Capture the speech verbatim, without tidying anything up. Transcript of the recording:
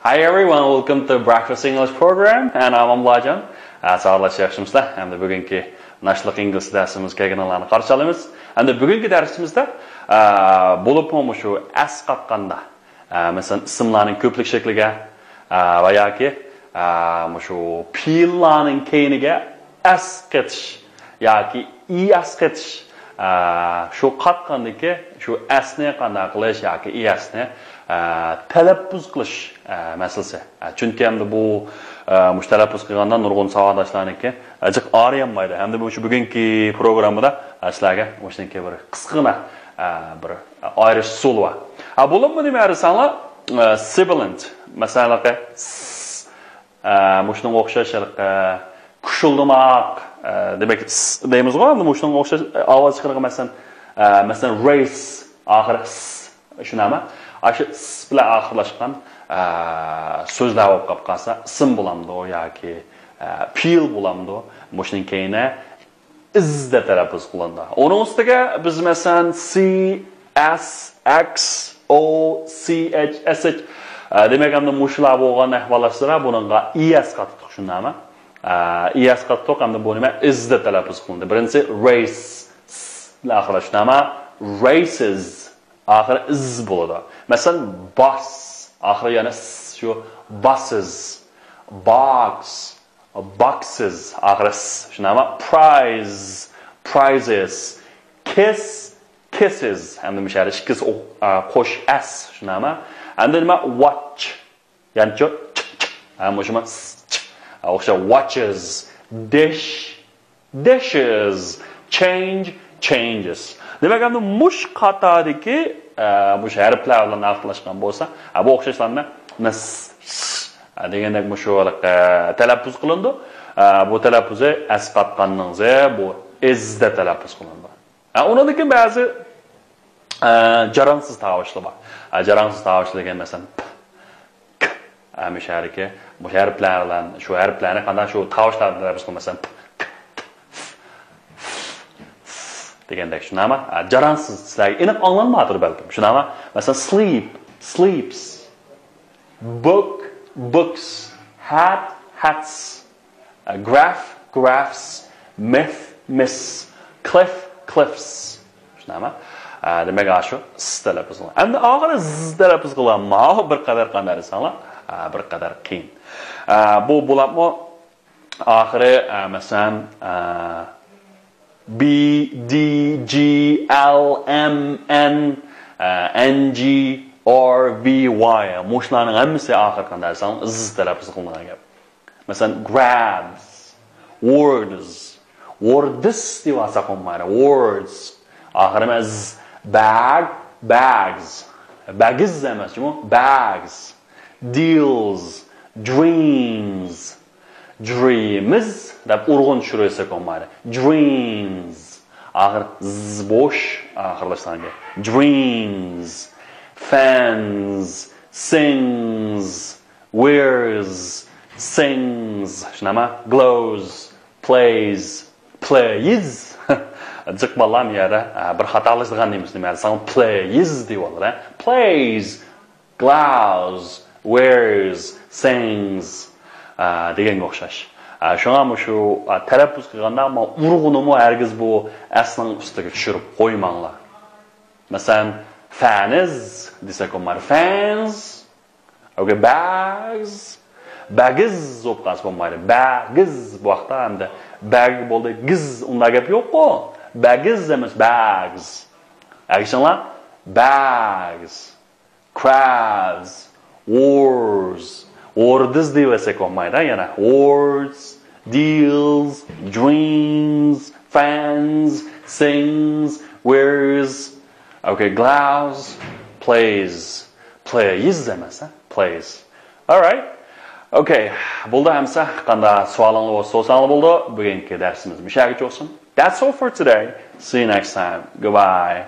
Hi everyone, welcome to Breakfast English program and I'm Amlajan. ساغلاشقا ياخشىمىسىلەر؟ ئەمدى بۈگۈنكى ناشتىلىق ئىنگلىز دەرسىمىزگە كەلگىنىڭلارنى قارشى ئالىمىز. ئەمدى بۈگۈنكى دەرسىمىزدە، ئە، بولۇپمۇ مۇشۇ ئەسقاتقاندا، ئە، مەسىلەن، ئىسىملارنىڭ كۆپلۈك شەكلىگە، ئە، ۋە ياكى، ئە، مۇشۇ پېئىللارنىڭ كەينىگە ئەس قېتىش ياكى ئى ئەس قېتىش، ئە، شۇ قاتقاندىكى شۇ ئەسنى قانداق قىلىش ياكى ئى ئەسنى، ئە، تەلەپپۇز قىلىش، ئە، مەسىلىسى. ئە، چۈنكى ئەمدى بۇ، ئە، مۇشۇ تەلەپپۇز قىلغاندا نۇرغۇن ساۋاقداشلارنىڭكى، ئە، جىق ئارىيالمايدۇ. ھەمدە مۇشۇ بۈگۈنكى پروگراممىدا، ئە، سىلەرگە مۇشۇنىڭكى بىر قىسقىغىنا، ئە، بىر ئايرىش ئۇسۇلى بار. ئە، بولۇپمۇ نېمە دېسەڭلار، ئە، سىبىلېنت. مەسىلەن، ھېلىقى س، ئە، مۇشۇنىڭغا ئوخشاش ھېلىقى كۇشۇلدىماق، ئە، دېمەك، س دەيمىزغۇ، ئەمدى مۇشۇنىڭغا ئوخشاش، ئە، ئاۋاز چىقىرىدىغان، مەسىلەن، ئە، مەسىلەن، رەيس، ئاخىرى س، شۇنداقمۇ؟ ئاشۇ س بىلەن ئاخىرلاشقان، ئە، سۆزلەر بولۇپ قاپ قالسا، ئىسىم بولامدۇ ياكى، ئە، پېئىل بولامدۇ؟ مۇشۇنىڭ كەينى ئىز دەپ تەلەپپۇز قىلىنىدۇ. ئۇنىڭ ئۈستىگە بىز، مەسىلەن، سى، ئەس، ئەكس، ئو، سى ئەچ، ئەس ئەچ. ئە، دېمەك، ئەمدى مۇشۇلار بولغان ئەھۋاللاشسىلا، بۇنىڭغا ئى ئەس قاتتۇق، شۇنداقمۇ؟ ئە، ئى ئەس قاتتۇق، ئەمدى بۇ نېمە؟ ئىز دەپ تەلەپپۇز قىلىندى. بىرىنچىسى رەيس، س بىلەن ئاخىرلاشتى، نېمە؟ رەيسىز. ئاخىرى ئىز بولىدۇ. مەسىلەن، باس، ئاخىرى يەنە س، شۇ باسىز. باكس، باكسىز، ئاخىرى س، شۇنداقمۇ؟ پرايز، پرايزىز. كىس، كىسىز. ئەمدى مۇشۇ يەردە ئىككىسى ئو-، ئا، قوش ئەس، شۇنداقمۇ؟ ئەمدى نېمە؟ ۋاتچ. يەنى چۇ، چ، چ. ھە، مۇشۇمۇ س، چ. ھە، ئوخشاش. ۋاتچىز. دىش، دىشىز. چېنج، چېنجىز. دېمەك، ئەمدى مۇشۇ قاتاردىكى، ئە، مۇشۇ ھەرپلەر بىلەن ئاخىرلاشقان بولسا، ھە، بۇ ئوخشاشلارنى نىس، س، ھە، دېگەندەك مۇشۇ، ئە، تەلەپپۇز قىلىنىدۇ. ئە، بۇ تەلەپپۇزى ئەسقاتقاننىڭ زى، بۇ ئىز دەپ تەلەپپۇز قىلىنىدۇ. ھە، ئۇنىڭدىن كېيىن بەزى، ئە، جاراڭسىز تاۋۇشلار بار. ھە، جاراڭسىز تاۋۇشلار دېگەن، مەسىلەن، پ، ك. ھە، مۇشۇ يەردىكى، مۇشۇ ھەرپلەر بىلەن، شۇ ھەرپلەرنى قانداق شۇ تاۋۇشلار بىلەن تەلەپپۇز قىلىمىز، مەسىلەن، پ، ك، ت، ف، ف، ف دېگەندەك، شۇنداقمۇ؟ ھە، جاراڭسىز، سىلەرگە ئېنىق ئاڭلانمايدۇ بەلكىم، شۇنداقمۇ؟ مەسىلەن، سلىپ، سلىپس. بۇك، بۇكس. ھەت، ھەتس. گراف، گرافس. مىث، مىثس. كلىف، كلىفس. شۇنداقمۇ؟ ئە، دېمەك، ئاشۇ س تەلەپپۇز قىلىنغان. ئەمدى ئاخىرى ز تەلەپپۇز قىلىنغان. ماۋۇ بىر قەدەر قانداق دېسەڭلار، ئە، بىر قەدەر قىيىن. ئە، بۇ بولۇپمۇ ئاخىرى، ئە، مەسىلەن، ئە، بى، دى، جى، ئەل، ئەم، ئەن، ئە، ئەن جى، ئار، ۋى، ۋاي. مۇشۇلارنىڭ ھەممىسى ئاخىرى قانداق دېسەڭ، ز تەلەپپۇز قىلىنغان گەپ. مەسىلەن، گرابس، ۋوردس، ۋوردس دەپ ئالساق بولمايدۇ، ۋوردس. ئاخىرى ئەمەس، باگ، باگس. باگىز ئەمەس جۇمۇ، باگس. دىلس، درىيمس. درىيمز دەپ ئۇرغۇن چۈشۈرۈۋەتسەك بولمايدۇ. درىيمز. ئاخىر ز بوش، ئاخىرلاشقان گەپ. درىيمز. فەنس، سىڭس. ۋېرس، سىڭس، شۇنداقمۇ؟ گلوس، پلەيس، پلەيس. جىق بالىلار، بۇ يەردە، ئە، بىر خاتالىشىدىغان نېمىسى نېمە دېسەڭ، پلەيس دەۋالىدۇ، ھە؟ پلەيس، گلاس، ۋېرس، سىڭس، ئە، دېگەنگە ئوخشاش. ئە، شۇڭا مۇشۇ، ئە، تەلەپپۇز قىلغاندا، مانا ئۇرغۇنىمۇ ھەرگىز بۇ ئەسنىڭ ئۈستىگە چۈشۈرۈپ قويماڭلار. مەسىلەن، فەنس دېسەك بولمايدۇ. فەنس. ئوكەي، بەگز. بەگىز بولۇپ قالسا بولمايدۇ. بەگىز بۇ ۋاقىتتا ئەمدى بەگ بولدى، گىز، ئۇنداق گەپ يوققۇ. بەگىز ئەمەس، بەگز. ئەگىشىڭلار. بەگز. كرابس. ۋورس. ۋوردس دەۋەتسەك بولمايدۇ يەنە. ۋورس، دىلس، درىيمس، فەنس، سىڭس، ۋېرس. ئوكەي، گلاس، پلەيس. پلەيس ئەمەس، ھە؟ پلەيس. ئالرايت. ئوكەي، بولدى ئەمسە. قانداق سوئالىڭلار بولسا سورىساڭلار بولدى. بۈگۈنكى دەرسىمىز مۇشۇ يەرگىچە بولسۇن. That's all for today. See you next time. Goodbye.